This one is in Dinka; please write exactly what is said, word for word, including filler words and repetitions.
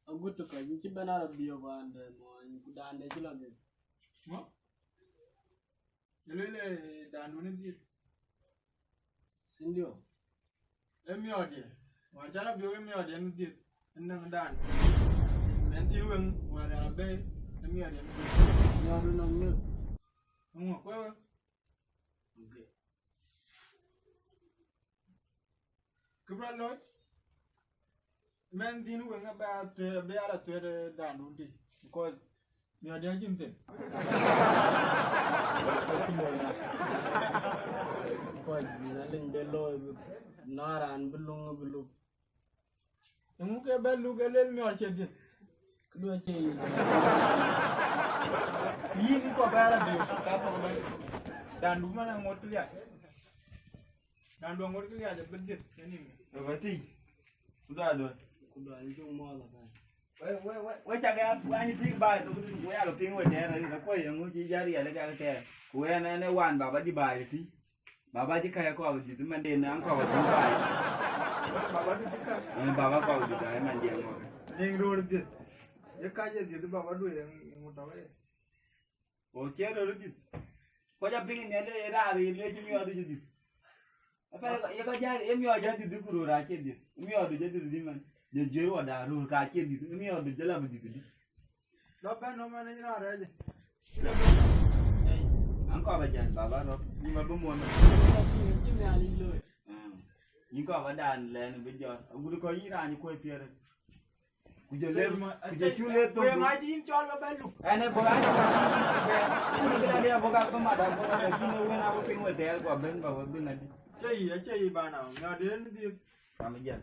Agut tök kɔc cï bɛ̈n Arabia wään de mɔny, ku daan de cï lɔ dhil. Ŋö? Lueel, eh, daandun ë dhiëth. Sindio? Ë miɔɔrdiɛ̈. Wään cä Arabia ë miɔɔrdiɛ̈ ë dhiëth. Ë nɛŋ daan. Mɛn thïn weŋ, wään abɛ̈i, ë miɔɔrdiɛ̈ ë dhiëth. Miɔɔrdu nɔŋ nyuth. Ŋö, kuɛ̈ wek? Okay. Kë bä looi, mɛn dhïn weŋ abä tueer, abï ala tueer, eh, daandun tï, because miɔɔrdiɛ̈ acïn thïn. Kɔc bï na liŋ bï looi, na raan bï luŋ bï lup. Eeŋö ke bɛ luk ë lel miɔɔr cie dhiëth? Këdu acie yic. Yïn kɔ bɛ̈ɛ̈r adhiëth, ka kɔk bɛ̈n. Daandu man aŋot kë liac. Daandu aŋot kë liac abï dhiëth, ë nïm. Ë bä tïc. Ku dua duɔ̈n. Ku dua yï cuk mɔɔth apɛi. We, we, we, we cak ya, we anyï tik baai thok, we ya ke piŋ we tɛɛr, ka kuɔc eeŋö cï jat riɛl ë ka ke tɛɛr. Ku en, en ë wan baba dï baai tïc. Baba cï käi kɔɔr dhiëth manden, an kɔɔr dhiëth baai. Baba du cï käi. Eh, baba kɔɔr dhiëth ai manden ŋɔk. Liŋ röör dhiëth. Ye käc ye dhiëth baba du ye ŋu tɔ̈ ye. O cie röör dhiëth. Kɔc apiŋ nhial de ye raar ye le cï miɔɔr du cï dhiëth. Apa ye ka jai ye miɔɔr jai dhiëth ku röör acie dhiëth. Miɔɔr du jai dhiëth dï man. Je juër wa da röör ka acie dhiëth. Miɔɔr du jai la bï dhiëth dï. Lɔ bɛ̈n nɔm ɛn ë raan rɛɛc. An kɔɔr bä jäl baba rɔt, yïn bä bï muɔn. Cï Nhialic looi. Ah. Yïn kɔɔr bä daan lɛɛn bï jɔt. Agut kɔc yïn raan cï kuɔc piɛ̈r. Ku jɔ lep, ku jɔ cu lep thok. Ku ye ŋac yïn cɔl bä bɛ̈n luk. Ɛn ë bɔ̈ an, an, kë daan de abɔ̈ ka bï mat abɔ̈ ka, lakin ë wen abï piŋ we tɛɛr guɔ bɛ̈n bä we bï ŋadï. Cie yï, acie yï bä na, miɔɔrdiɛ̈ ë dhiëth. Kam jäl.